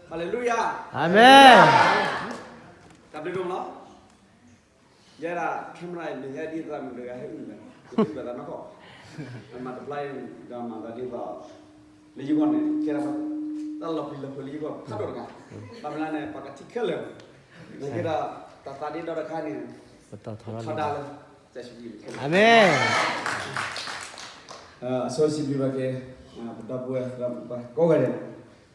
ဟါလ့လူယၤ, အၤမ့ၣ်, တၢ်ဘျုးဒိၣ်မးလီၤ. ယဲဒၣ် camera အံၤ မ့ၢ်ယဲဒ်သရၣ်မုၣ်တဂၤဟဲအုၣ်ဘၣ်, ယအုၣ်ဘၣ်သးနီၢ်ကီၢ်, အမၤတဘျါအံၤ ဒီးမၤသးဒ်သိး လၢယဂီၢ်န့ၣ် ကဲဒၣ်တၢ်လီၤပျံၤလီၤဖုးလၢယဂီၢ်ဖးဒိၣ်တဂၤ, ဘၣ်မနုၤလဲၣ်န့ၣ် ပှၤကထံၣ်ခဲလၢာ်, နကဲဒၣ်တၢ်သးဒ့ဒီတခါန့ၣ် ပထီဒါလၢ အၤမ့ၣ်, အဆိစံးဘျုးဘၣ်က့ၤ ပဒီပုၢ်ဝဲၢ်သရၣ်မုၣ်ပှၤကိးဂၤဒဲး,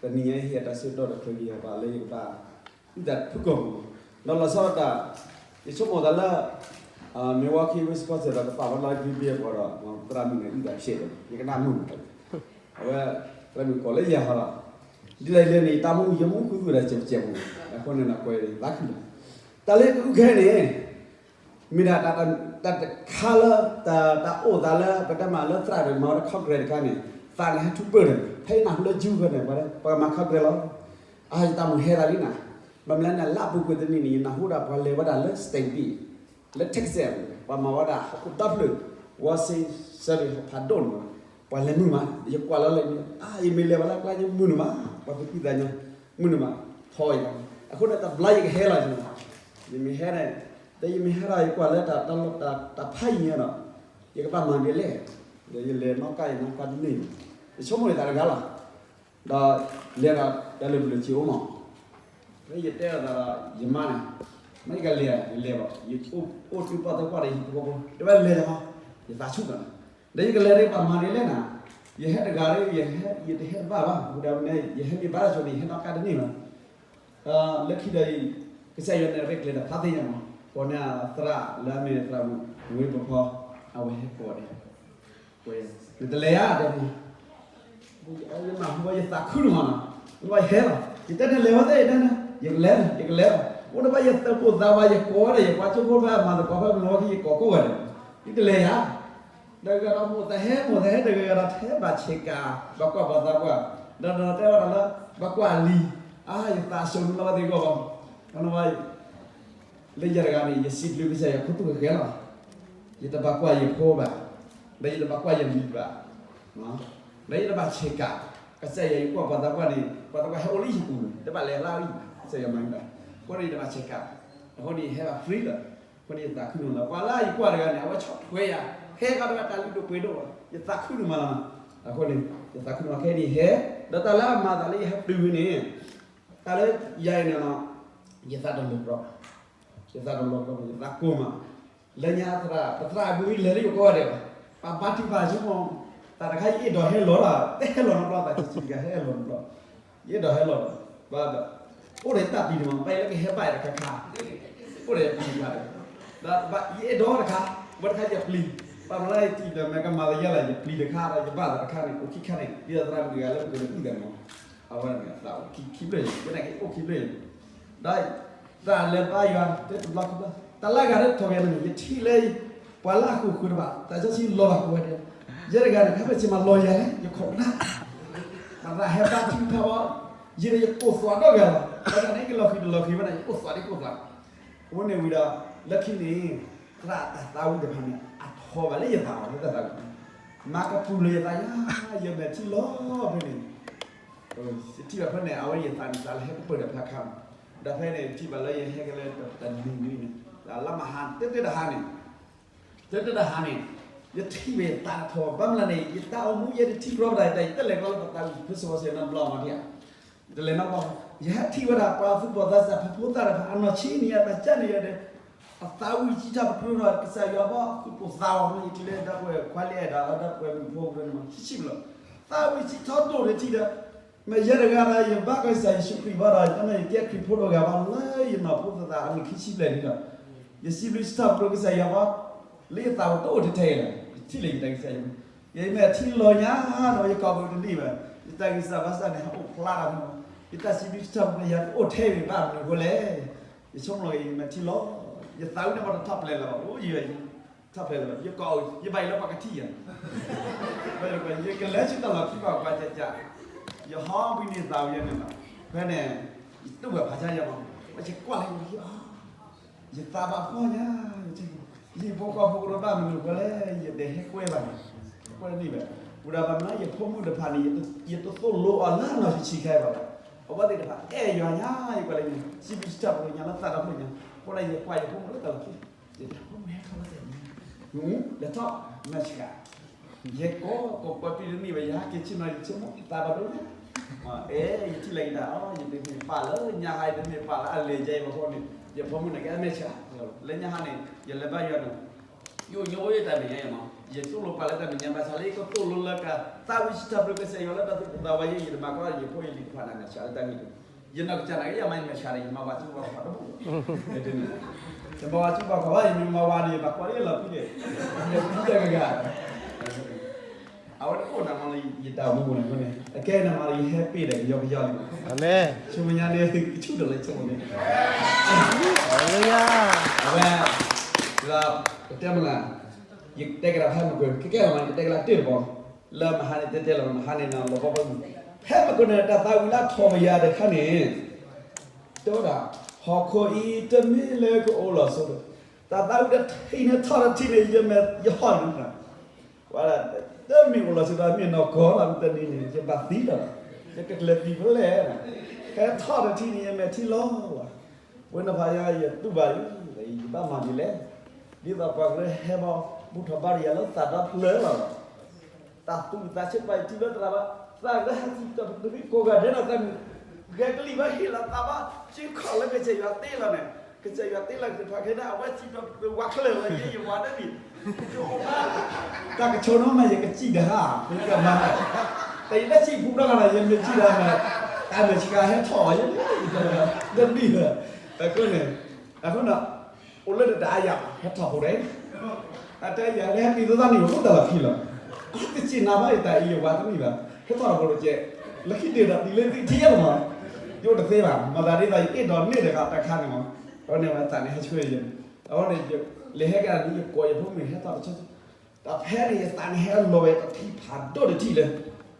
တနံၤညါအံၤဟ့ၣ်အတၢ်ဆၢကတီၢ်ဒီးချၢက့ၤယၤဘၣ်လၢယကဘၣ် အုၣ်သးဖုၣ်ကိာ်ပူၤ, ဒီးလီၤဆီဒၣ်တၢ်, ယဆိကမိၣ်သးလၢ Milwaukee Wisconsin ဒီးကပာ်ဝဲလီၤ Green Bay အပူၤဒီး သရၣ်မုၣ်န့ၣ်အုၣ်သးဆဲးဒီး ယကနၣ်မုာ်, အဝဲ သရၣ်မုၣ်ကိးလၢယၤဟီဒီး ဒ်လဲၣ်ဒ်လဲၣ်န့ၣ် ယတၢ်မူယမူခူသူၣ်ဒီးစဲးစဲးပူၤ, အဃိန့ၣ် ကွဲးသးခုလီၤ, တၢ်လၢကအုၣ်ခဲအံၤန့ၣ် မ့ၢ်ဒၣ်တၢ်တခါလၢ တၢ်အိၣ်သးလၢ ပတဲမးလၢသရၣ်ဒီးမၤဝဲဒၣ် Congress တခါန့ၣ် သးန့ၣ်ဟဲထူပၢၢ်ဒီး ဖဲယနၢ်ဟူလၢ June ဖဲန့ၣ် ပှၤမၤ Congress လီၤ, အါ ယတၢ်မူဟဲသးလံနၤ, ဘၣ်မနုၤလဲၣ်န့ၣ် လၢအပူၤကွံာ်တနံၤန့ၣ် ယနၢ်ဟူဒၣ်ပှၤလဲၤဝဲဒၣ်လၢ State Beach လၢ Texas ပှၤမၤဝဲဒၣ်ဟီၣ်ခိၣ်ဒီဖျၢၣ် World Series ဟီၣ်ဖးဒိၣ်န့ၣ် ပှၤလဲၤမုာ်မး, ယကွၢ်လီၤလၢ အါ ယမ့ၢ်လဲၤဘၣ်လၢကျါ ယမုာ်န့ၣ်မး, ပှၤသူၣ်ဖှံသးညီ မုာ်န့ၣ်မး, ထီယၤ, အဃိန့ၣ်တဘျါယကဟဲလီၤ, ယမ့ၢ်ဟဲန့ၣ် ဒီးယမ့ၢ်ဟဲဒီးယကွၢ်လၢတၢ်ဖးယံၤညါဒီး ယကဘၣ်မၤဒ်လဲၣ်, ဒီးယလဲၤနီၣ်ကါယနီၣ်ကါတန့ၢ်, ယဆိကမိၣ်ယသးတဂၤလီၤ, ဒီးလဲၤဒီးတၢ်လၢာ်ဘူၣ်လၢာ်စ့အိၣ်မး, ဖဲယတဲအသးဒီးယမါန့ၣ်, မ့ၢ်ယကလဲၤ ယလဲၤဘၣ်, ယအိၣ်တုၤပှၢ်သၢကွၢ်ဒီးဟံၣ်ဖိဃီဖိ တဘၣ်လဲၤလၢၤမး, ယသးဆူၣ်ဘၣ်န့ၣ်, ဒီးယကလဲၤဒ်ဘၣ်မၤဒ်လဲၣ်နၤ, ယဟဲတဂၤဒီး ယဟဲ ယတဟဲတဘၣ်ဘၣ်, အဃိဒီးမ့ၢ် ယဟဲမ့ၢ်ဘၣ်ဒီးဆိန့ၣ် ယဟဲနီၣ်ကါတန့ၢ်ဘၣ် လၢခံဒီးအံၤ ကစၢ်ယွၤန့ၣ်ရဲၣ်ကျဲၤဒီးဖးသ့ၣ်ညါမး, ကိးန့ၢ်အသရၣ်လၢအမ့ၢ်သရၣ်မုၣ်ဝ့ၢ်ပဖီ, အဝဲဟဲကိးဒီး, နတလဲၤဧါတဲမး, ယမၤဟူဘၣ်ယသးခုန့ၣ်မးနီၤ, ယဘၣ်ယဟဲလီၤ, ယတဲနလဲၤဝဲသ့ၣ်တဲန့ၣ် ယကလဲၤလီၤ ယကလဲၤလီၤ, အိၣ်ဒီးဘၣ်ယသးပိာ်သးဝဲ ယကိးဒီး ယကွၢ်ကၠိဖိဘၣ်မၤသကိးဖဲမလီၤဝဲခံ ယကိးကိးဂၤဒဲး, ယတလဲၤဧါ ဒီးဂၤဒီးမိၢ်သးဟဲ မိၢ်သးဟဲ တဂၤဂၤဒီးထဲဘၣ်ဆဲးကး, ဘၣ်ကွၢ်ပှၤသးပှၢ်, ဒီးဒီးတဲဝဲဒၣ်လၢ ဘၣ်ကွၢ်လံၤ, အါ ယသးစိၤနုာ်လီၤဝဲသ့ၣ်ဂီၢ်ဘၣ်, အဝဲ လၢယၤတဂၤန့ၣ် ယစံးဘျုးကစၢ်ယွၤခိၣ်သူဃဲၤဃဲၤလီၤ, ယတဘၣ်ကွၢ်ယဖိဘၣ်, ဒီးယတဘၣ်ကွၢ်ယလံၤဘၣ်, ဒီးယတဘၣ်ဆဲးကး, ကစၢ်ယွၤယကွၢ်ပှၤသးပှၢ်န့ၣ် ပှၤသးပှၢ်ဟဲအိၣ်လၢယပူၤန့ၣ် တဘၣ်လဲၤလၢအဂံၢ်ဘၣ်, ကစၢ်ယွၤမၤဂ့ၤဘၣ်, အဃိန့ၣ်ယတဘၣ်ဆဲးကး, အဃိန့ၣ်ယဟဲဘၣ် free လီၤ, အဃိန့ၣ်ယသးခုနူာ်လီၤ, ပှၤလၢယကွၢ်တဂၤန့ၣ် အဝဲဆီၣ်ထွဲယၤ, ဟဲဃီတဂၤတၢ်လုၢ်ဒိၣ်ပှ့ၤဒိၣ်, ယသးခုနူာ်မးလီၤ, အဃိန့ၣ် ယသးခုနူာ်လီၤခဲအံၤန့ၣ်ဟဲ, ဒီးတၢ်လၢအမၤသးလၢယဟဲတုၤဝံၤန့ၣ်, တၢ်လၢယၤအံၤန့ၣ် ယသးတလီၤပျီ, ယသးတလီၤပျီ ယသးကိၢ်မး, လၢညါသရၣ် ပသရၣ်အဘုအံၤလဲၤလၢယိၤကိးဂၤဒဲးဘၣ်, ပဘါထုကဖၣ်ဆိကမိၣ်, တၢ်တခါယအဲၣ်ဒိးဟဲလီၤလီၤ, တဟဲလီၤနီတဘျီ သးဆံးဆံးတဂၤဟဲလီၤနီတဘျီ, ယအဲၣ်ဒိးဟဲလီၤ, ဘၣ်ဒီး အိၣ်ဒီးယတၢ်ပျံၤန့ၣ်မး ဘၣ်ယလၢကဟဲဘၣ်ယတခါခါ, အိၣ်ဒီးယပျံၤတခါ, ဒီးယအဲၣ်ဒိးတခါ, ဝဲတခါယပျံၤ, ဘၣ်မနုၤလၢယတံၢ်ဒီးမ့ၢ်ကမၤသယဲလၢ ယပျံၤတခါဒီးယဘၣ်သးတခါန့ၣ် အိၣ်ခံခါန့ၣ် ဒ်သိးသရၣ်မုၣ်တဂၤလၢပကဒုးအုၣ်သးန့ၣ်မး, အဝဲန့ၣ်သးအိၣ်ခံဘျဲၣ်, ယနာ်က့အိၣ်ခံဘျဲၣ်, ဒီး သးလဲၤဘါယွၤ တဘျီခံဘျီ, တၢ်လၢအဂၤလၢထီၣ်က့ၤန့ၣ် ယထံၣ်လၢ ပှၤလၢအဃုာ်ဃုာ်တဘၣ် တၢ်စီဆှံလီၤဘၣ်ကိးဂၤဒဲး, ယဲတဂၤန့ၣ် ဖဲပဆ့ၣ်မၤလီၤယၤလဲၣ် ယခိးကနၣ်, ပသးဟဲဘါထုကဖၣ်ဘၣ်, ယန့ၣ်ယကိၢ်သွးဒီဂၤလီၤ, ဘၣ်ဆၣ်န့ၣ် ကလီၤဃံၤတလီၤဃံၤဘၣ်န့ၣ် ယကိၢ်သွးဒ်ကိၢ်သွး, အဃိန့ၣ်ဝံၤဒီး လၢခံန့ၣ် သရၣ်တၢ်သးဝံၣ်တဖၣ်န့ၣ် အထီဘၣ်လၢယသးအီၤလၢတၢ်သးဝံၣ်, မၤကပူၤလၢယသးယၤ, ယမဲာ်ထံလီၤဖဲန့ၣ် ယထံၣ်ဘၣ်ဖဲန့ၣ် အဝဲယသးန့ၣ် သးလၢဟဲကပၢၢ်ဒီးဖျါခါမး, ဒီးဖဲန့ၣ် ယထံၣ်ဘၣ်လၢယဟဲကလဲၤတနံၤနံၤန့ၣ် လၢမဟါ တၢ်တၢ်တဟါန့ၣ်, တၢ်တၢ်တဟါန့ၣ် ယထံၣ်ဘၣ်ယသးတထီဘၣ်, ဘၣ်မနုၤလဲၣ်န့ၣ် ယတၢ်အိၣ်မူယဲတထံၣ်ကြီပဒၣ်ယသး ယတလဲၤကီလၢပသးဝံၣ် ဖဲစဝီစဲးနီတဘျီမးဒံးဧါ, ယတလဲၤနီတဘျီ, ယဟဲထံၣ်ဝဲဒၣ်ပှၤသူၣ်ဘီၣ်သးစၢ် ဖိဖိသၣ်တဖၣ် အနီၢ်ဆံးန့ၢ်ယၤ တၢ်ကၢ်န့ၢ်ယၤဒီး အသးဝံၣ်စံးထီၣ်ပတြၢၤဒီး ကစၢ်ယွၤဘၣ် ဃုာ်ပိာ်သးအီၤ ယထံၣ်လၢဒီပုၢ်ဝဲၢ်ခွါလံအဲၣ်ဒိး ဒီပုၢ်ဝဲၢ်မုၣ်ဖိကရၢန့ၣ်မး ဆံးဆံးဘျီ, သးဝံၣ်စံးထီၣ်ဒိၣ်တထံၣ်ဒီး မ့ၢ်ယဲတဂၤဒီး ယဘၣ်ကစၢ်ယ့ၣ်ၡူးခရံာ်ဘၣ်ဒီး တၢ်မ့ၢ်ယကဲခရံာ်ဖိတဂၤဘၣ်လၢယနီၢ်ဖိသၣ်သၣ် အနံၣ်ခံဆံဘျဲၣ်လံဒီး ယစံးဘျုးစံးထီၣ်ပတြၢၤကစၢ်ယွၤဘၣ် လၢယသးအိၣ်တအိၣ်ထဲထဲအံၤလီၤ. ယထံၣ်လၢယတၢ်ဂံၢ်စၢ်ယွၤ, ယမ့ၢ်ထံၣ်လီၤညါဒီး ယကိာ်ပူၤတန့ၢ်ဘၣ်, ယတၢ်ဂံၢ်စၢ်ဘၣ်ဆၣ်န့ၣ် ဟဲအိၣ်ဖျါထီၣ်န့ၣ်, ယတၢ်စံးဘျုးစံးထီၣ်ပတြၢၤယၤတအိၣ်ထဲဝံၤဘၣ်မနုၤအဃိလဲၣ်. ယဆိကမိၣ်လီၤ ယမ့ၢ်ထံၣ်လီၤ, ယသးဝံၣ်န့ၣ်ဘၣ်တထီၣ်ပျဲၢ်လၢၤဘၣ်, အိၣ်ယံၤ ထီၣ်ဖျဲးလၢၤဘၣ်, ယကိး ယဘၣ်ယလၢပှၤကထံၣ်ယၤ, ယကလဲၤဆူတၢ်လီၢ်ခံဘၣ်ပှၤကၢ်ကၢ်, ယဟီဝံန့ၢ်သးဝံၤယဲန့ၣ်လီၤ, ဖဲန့ၣ် ယတူၢ်ဘၣ်ဖးဆါယၤမး, ဝဲယကွၢ်လၢယ ယသးဘၣ်ဖှီၣ်ညါ, ယဖိကီၢ်ဖိကရၢဘၣ်မနုၤဃိလဲၣ်, ယတဟဲကွဲဘၣ်န့ၣ်, ကွဲန့ၢ်ဘၣ်, ဝံၤဒီးဘၣ်မနုၤယဖိမုၣ်တဖၣ်န့ၣ် ယတသိၣ်လိအီၤလၢနီၢ်ဆံးဆံးခဲအံၤဘၣ်လီၤ. အဝဲသ့ၣ်တဖၣ် အဲၣ်ယွၤညါ ယကွၢ်လၢညါ စံးဘျုးစံးထီၣ်ပတြၢၤညါလၢသးဒီဖျၢၣ်ညါ, အဃိဒီးယကွၢ်ယဖိမုၣ်လၢတၢ်လီၢ်ခံ, ယတဲဖိမုၣ်ဟဲခီလၢသ့ၣ်ညါ, လဲၤထီၣ် မဲာ်ဆှး, ယကိးကိးကွၢ်တံၢ်တန့ၢ်ဘၣ် ယဟဲက့ၤဆ့ၣ်နီၤ ယဆိကမိၣ်သးဘၣ်ဒိညါ, အဲ ယထံၣ်လၢယတၢ်အီၣ် ယတမ့ၢ်ပာ်လၢညါဟါ ယတမ့ၢ်ပာ်လၢအလဲၤယဲအံၤဘၣ်ဃိန့ၣ် ယဖိမုၣ်န့ၣ်ကဲမဲာ်ဆှး, လၢညါဟါန့ၣ် ယလဲၤဘါယွၤန့ၣ် ယအိၣ်ညီအိၣ်ယတၢ်မဲာ်ညါအံၤမး ယသိၣ်လိပာ်လၢတၢ်မဲာ်ညါဘၣ်ဆၣ်လၢယကသိၣ်လိလၢကသးဝံၣ်စံးထီၣ်ပတြၢၤကစၢ်ယွၤလၢတၢ်သူၣ်ပိၢ်သးဝးယဲ ယတမၤကီယဖိယလံၤတဖၣ်န့ၣ်မဲာ်ဆှးလၢတၢ်ဂ့ၢ်န့ၣ်, ယနီၢ်ကစၢ်န့ၣ်ကယၤမးယမဲာ်ဆှးန့ၣ် ယမၤဝၤဆူပှၤခီၣ်တဘူၣ်, ယမၤဝၤဆူပှၤခီၣ်ဘၣ် ယမ့ၢ်မၤဝၤန့ၣ် ယဘၣ်ကွၢ်လၢယလီၢ်ခံန့ၣ်, ယဖံးတၢ်ဂၤဂၤ အဝဲတအိၣ်နၤမးလၢယတၢ်အိၣ်မူပူၤန့ၣ်အဃိန့ၣ် အကဲနၤမးလၢယဟဲပ့ၢ်ဒီးကယီကယီလံ, ဆူမဲာ်ညါန့ၣ် ကဆူၣ်ဒီးလၢဆိကမိၣ်န့ၣ်, အဝဲ ကတဲမနၤ, ယတဲကဒါဖဲမုၢ်ကၢၤ ကဲကဲလီၤမး ယတဲကဒါတ့ၢ်တဘီ လၢမဟါန့ၣ်တဲတဲလီၤ မဟါန့ၣ်နၤလီၤဘီဘီမုၢ်, ဖဲမုၢ်ကၢၤန့ၣ် တၢ်သးဝံၣ်လၢထီၣ်ပယၤတခါန့ၣ် တဲဝဲဒၣ် ဟီၣ်ခိၣ်အံၤတမ့ၢ်လၢကအိၣ်လီၤစိၤဒီး တၢ်သးဝံၣ်တထံၣ်န့ၣ်ထီၣ်တထံၣ်န့ၣ် ယမဲာ်ယဟီၣ်န့ၣ် ဝဲဒၣ် တမ့ၢ်အိၣ်လီၤစိၤဒီး မ့ၢ်နီၢ်ကီၢ်လီၤ မ့ၢ်တနံၤန့ၣ် ယဘၣ်သံလီၤ, ယကကျဲၤသံဖဲလဲၣ်, ဖဲထီၣ်တထံၣ်န့ၣ် ယမဲာ်ထံလီၤလီၤ, ဝဲနီၤဖးယါ ယတူၢ်ဘၣ်အံၤ ယဘၣ်မၤဒ်လဲၣ်, ဒ်သိးပှၤကရၢဟဲဘီ ဘူၣ်ထီၣ်ဘါတယၤလၢသးဒီဖျၢၣ်လီၤ တၢ်သူၣ်ဝံၣ်သးဆၢပာ်ယထံၣ်လၢသရၣ်ဘၣ်, သးကဟဲစံးပတြၢၤကိးဂၤဒဲးဒီး သးမုၢ်ဂဲၤကလံၢ်ဘၣ်ဟ့ၣ်လီၤသးဘၣ် စ့ၢ်ကီးလၢကစၢ်ယွၤတ့လီၤန့ၣ်, ကစၢ်ယွၤတ့လီၤကစၢ်ဖးခဲဒၣ် အဝဲစံးပတြၢၤဝၤချၢၣ်လၢယဲယဝၤတမံၤ, တၢ်ကဆိနီၤမး ယကစံၣ်ဒၣ်ဧါ, တၢ်ယတစံၣ်ဖူးဒီးဂၤဒီး ယမ့ၢ်စံၣ်ဒၣ်မး, တၢ်မဲာ်ဆှးဟဲထီၣ်အီၤ ယတမံၤလၢ, အဃိန့ၣ်, အဃိန့ၣ် အိၣ်လၢတၢ်အါယၤ ဟဲထီၣ်ဖိဒီး, အတဲယၤလၢဟဲက့ၤသးန့ၣ် ယအိၣ်တၢ်လီၢ်ခံလီၤ, အတစံၣ်နၤဘၣ်ယတၢ်အံၤယဝၤတမံၤဘၣ်, ဟဲထီၣ်တၢ်ဖိဒီးကဲ, လၢခံဒ့ၣ်ဒီးတုၤလၢသံထံယဲလီၤမး, ယအိၣ်တသ့ဘၣ် မၤသးဒ်သိးယအ့ၣ်ဒိးန့ၢ်တဂၤတခါန့ၣ်မး, အဝဲန့ၣ်ဝဲသးန့ၣ်ဟဲဆှၢယၤ, အဝဲန့ၣ် လဲၤဟဲက့ၤန့ၣ် ယကိးယဖိမုၣ်ဟဲထီၣ်တဆီဆီ, တၢ်ဖဲန့ၣ်ယသးန့ၣ်ဟဲလီၤဝဲတထံၣ်ဖးဒိၣ်တထံၣ်လၢ သ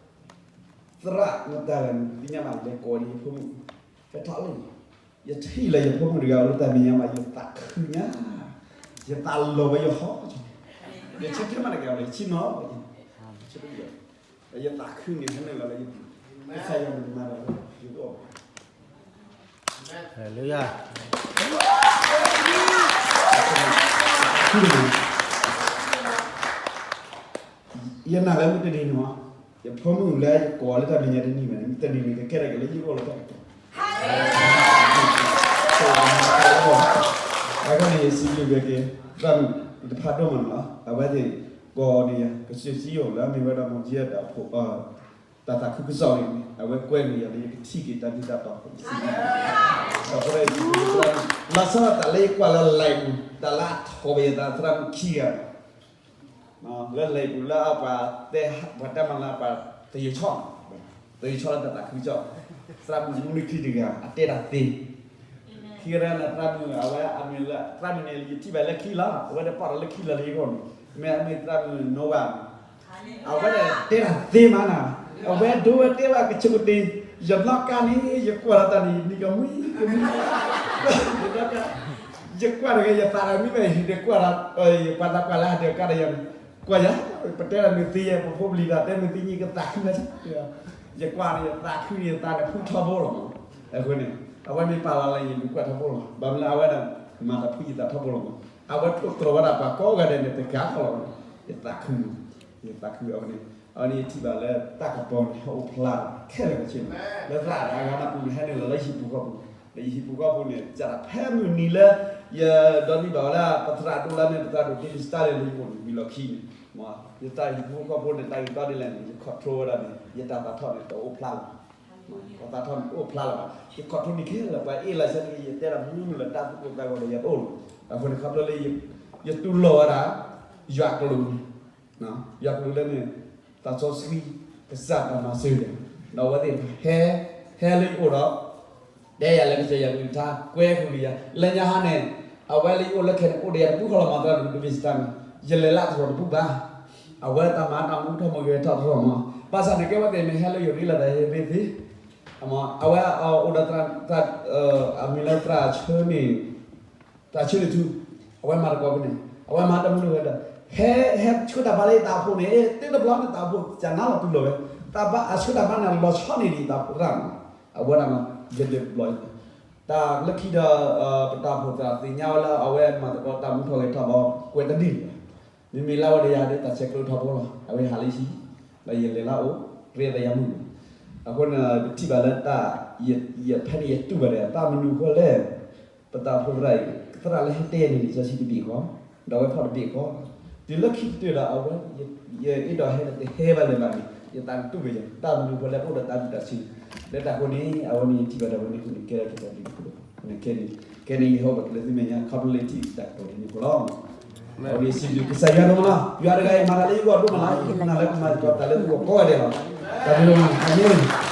ရၣ်မတၤလဲၣ်န့ၣ် သ့ၣ်ညါဘၣ်လဲၤကိးန့ၣ်ယဖိမုၣ်, ဟဲထီၣ်လၢ ယထံၣ်လၢယဖိမုၣ်တဂၤအိၣ်လၢတၢ်မဲာ်ညါမး ယသးခုညါ, ယသးလီၤဝဲယဟီၣ်, ယဆၢခဲမးတက့ၢ် ယဆံနီၤ, ယသးခုန့ၣ် ဟဲနုာ်လီၤလၢယပူၤ, ကစၢ်ယွၤမၤတၢ်လၢယဂီၢ် ယနာ်လၢမုၢ်တနံၤန့ၣ်မး, ယဖိမုၣ်လၢယကိးလၢတၢ်မဲာ်ညါတနံၤဘၣ်န့ၣ် မုၢ်တနံၤန့ၣ် ကကဲထီၣ်က့ၤလၢယဂီၢ်လၢတၢ်ကတိၤ, အဃိန့ၣ် ယစံးဘျုးက့ၤ သရၣ်မုၣ်တဖၣ်ဒိၣ်မးန့ၣ်လီၤ. အဝဲသ့ၣ်ကိးန့ၢ်ယၤ ကစၢ်စံယိၣ်လၢအမ့ၢ်ဝဲဒၣ် မီၤကၠံအတၢ်ဖိ တၢ်သးခုကစီၣ်န့ၣ် အဝဲကွဲန့ၢ်ယၤလၢ ယကထံၣ်က့ၤတၢ်မ့ၢ်တၢ်တီ, ဒီးလီၤဆီဒၣ်တၢ်လၢယကွၢ်လၢ live ပူၤ တၢ်လၢအထီၣ်ပယီၤသးသရၣ်မုၣ်ခံဂၤ လၢ live ပူၤ လၢအပှၤတဲ ပှၤတဲမၤလၢပှၤသယုၢ်ဆီၣ်, သယုၢ်ဆီၣ်လၢတၢ်သးခုကစီၣ်, သရၣ်မုၣ်မုၢ်နံၤခံတဂၤ အတဲတၢ်သ့, ခံဂၤန့ၣ် သရၣ်မုၣ် အဝဲအမ့ၢ်လၢ သရၣ်မုၣ်န့ၣ် ယထံၣ်ဘၣ်လၢခံလီၤ, အဝဲဒၣ်ပာ်ထီၣ်လၢခံလီၤလၢယဂီၢ်န့ၣ်, မ့ၢ်အမ့ၢ်သရၣ်မုၣ်နိဝၤန့ၣ် အဝဲဒၣ်တဲတၢ်သ့မးနၤ, အဝဲဒိဝဲတဲဘၣ်ကဆိးကတ့ၤ, ယနီၣ်ကါန့ၣ် ယကွၢ်လီၤတၢ်န့ၣ် နံၤကမှံကမှံ, ယနီၣ်ကါ, ယကွၢ်တဂ့ၤ ယသးတမံဘၣ် ယဟံၣ်ဒၣ်ကွၢ်ဒီး ပှၤသးပှၢ်လၢဟးဒၣ်ကါဒီးယၤန့ၣ်, ကွၢ်ယၤ, ပတဲတၢ်မ့ၢ်သ့ယဲ ပဖိပလံၤတၢ်တဲမ့ၢ်သ့ညံကသးခုလၢ, ယကွၢ်န့ၣ် ယသးခုန့ၣ် ယသးန့ၣ်ဖုထီဘိလီၤမး, အဃိန့ၣ် အဝဲမ့ၢ်ပာ်လီၤလၢယလူၤကွၢ်ထီဘိလီၤ, ဘၣ်မနုၤအဝဲဒၣ် မၤတၢ်ဖုယသးထီဘိလီၤမး, အဝဲထိၣ်သတြီၤဝဲဒၣ်ပှၤကိးဂၤဒဲးန့ၣ် တဂၤဃီလီၤ, ယသးခု, ယသးခုအဝဲန့ၣ်, အဝဲန့ၣ်ယထံၣ်ဘၣ်လၢတၢ်ကပီၤန့ၣ် ဟဲအိၣ်ဖျါခဲလၢာ်ခဲဆ့န့ၣ်, လၢသရၣ်တဂၤဂၤနၢ်ပူၤန့ၣ် ဟဲနုာ်လီၤလၢယဟံၣ်ပူၤဃီပူၤ, လၢယဟံၣ်ပူၤဃီပူၤန့ၣ် ကၢ်တၢ်ဖဲမုၢ်နံၤလၢ ယဒိးန့ၢ်ဘၣ်ဝဲဒၣ် ပသရၣ်ဒိၣ်လၢန့ၣ် ပသရၣ်ဒိၣ် David Stanley လၢယအိၣ်န့ၣ် ဝံၤလီၢ်ခံန့ၣ်, ယတၢ်ဟံၣ်ပူၤဃီပူၤန့ၣ် တၢ်ဂ့ၢ်ကီဒ်လဲၣ်န့ၣ် ယ control ဝဲဒၣ်န့ၣ် ယတၢ်သးထီၣ်န့ၣ် တအိၣ်ဖျါလၢၤဘၣ် ပှၤသးထီၣ်န့ၣ်တအိၣ်ဖျါလၢၤဘၣ်, ယ control န့ၢ်ခဲလၢာ် ပှၤအ့ၣ်လီၤဆၢက့ၤ ယတဲတၢ်မနုၤမနုၤလၢတၢ်သူၣ်ကိၢ်သးဂီၤဒီးယတအိၣ်လီၤ, အဃိန့ၣ် ခီဖျိလၢ ယတူၢ်လိာ်ဝဲဒၣ် ယွၤကလူးန့ၣ်, ယွၤကလူးလၢန့ၣ် သးစီဆှံ ကစၢ်တၢ်မၤစၢၤယၤ, ဒီးအဝဲသ့ၣ်တဖၣ် ဟဲ ဟဲလၢယအိၣ်ဒီး တဲယၤလၢကစၢ်ယွၤကလုၢ်ကထါ ကွဲဃုာ်က့ၤယၤ, လၢညါဟါန့ၣ် အဝဲလၢယအိၣ်လၢခဲန့ၣ် အိၣ်ဒီးယၤတပူၤဃီလီၤမး သရၣ်ဒိၣ် David Stanley န့ၣ်, ယလဲၤလၢအသရိာ်တပူၤဘၣ်, အဝဲတၢ်မၤတၢ်မူထီၣ်မ့ၢ်ဂဲၤထီၣ်တရီၢ်မး, ဘၣ်ဆၣ်န့ၣ် ကဲဝဲသ့ၣ်မ့ၢ်ဟဲလၢယရ့လီၤသးယရ့သ့, အဝဲအိၣ်ဒီး အမံၤလၢသရၣ်ဆၢန့ၣ်, သရၣ်ဆၢန့ၣ်ထူ, အဝဲမၤတကိးဖဲန့ၣ် အဝဲမၤတၢ်မနုၤဝဲဒီး ဟဲ ဟဲဆှၢတၢ်ဘါလၢယသးဖိန့ၣ် သ့တဘျီန့ၣ်သးဖိ ကနၣ်လီၤတူၢ်လိာ်ဝဲ, တၢ်ဘါအဆှၢတၢ်ဘါန့ၣ် လီၤဆီန့ၢ်ဒံးသးဖိရၣ်မး အဝဲဒၣ်မ့ၢ် ယဒုးဘျီၣ်, တၢ်လၢခံဒီး ပတၢ်အိၣ်ဖှိၣ်သ့ၣ်ညါဝဲလၢအဝဲမၤသကိးတၢ်မူထီၣ်ဂဲၤထီၣ်ဘၣ် ကွဲးတဒ်န့ၣ်လီၤ. မ့မ့ၢ်လၢအဝဲဒီးယၤဒ်တၢ်ဆဲးကျိးထီဘိလီၤ. အဝဲဟးလၢဟံၣ် ဒီးယလဲၤလၢအအိၣ် ရ့သးယၤမုၣ်န့ၣ်, အဃိန့ၣ် ပထံၣ်ဘၣ်လၢတၢ် ယဖဲန့ၣ်ယတူၢ်ဘၣ်ဒီး တၢ်မနုၤအဃိလဲၣ်, ပတၢ်အိၣ်ဖှိၣ်သရၣ်အံၤ သရၣ်လၢဟဲတဲန့ၣ် လံာ်စီဆှံတဘ့ၣ်ဃီ, ဒီးအဝဲဖီၣ်တဘ့ၣ်ဃီ, တုၤလၢခံကတၢၢ်ဒီးအဝဲ ယအဲၣ်ဒိးဟဲဒီးတဟဲဘၣ်လၢၤဘၣ်န့ၣ် ယသးကတူၢ်ဘၣ်ယၤ တၢ်မနုၤအဃိလဲၣ် အိၣ်ဒီးတၢ်ဘူၣ်တၢ်ဆံး, လၢတၢ်အဃိန့ၣ် အဝဲန့ၣ်ယထံၣ်ဘၣ်ဒီးအဝဲန့ၣ်အဃိန့ၣ် ကဲထီၣ်က့ၤတၢ်ဘျုးတၢ်ဖှိၣ်န့ၣ်ခဲန့ၣ်, ခဲန့ၣ်ယဟဲအိၣ်ဘၣ်က့ၤလၢသုမဲာ်ညါ ခီဖျိလၢယထံၣ်တၢ်ကတိၤဒ်န့ၣ်အဃိလီၤ. အဝဲန့ၣ်စံးဘျုးကစၢ်ယွၤဒိၣ်မးလီၤ. ယွၤတဂၤအံၤမၤတၢ်လၢယဂီၢ်ဒိၣ်မးလီၤ. ယနာ်လၢကမၤသကိးတၢ်လၢသုဂီၢ်ကိးဂၤဒဲးလီၤ. တၢ်ဘျုးဒိၣ်မး အၤမ့ၣ်.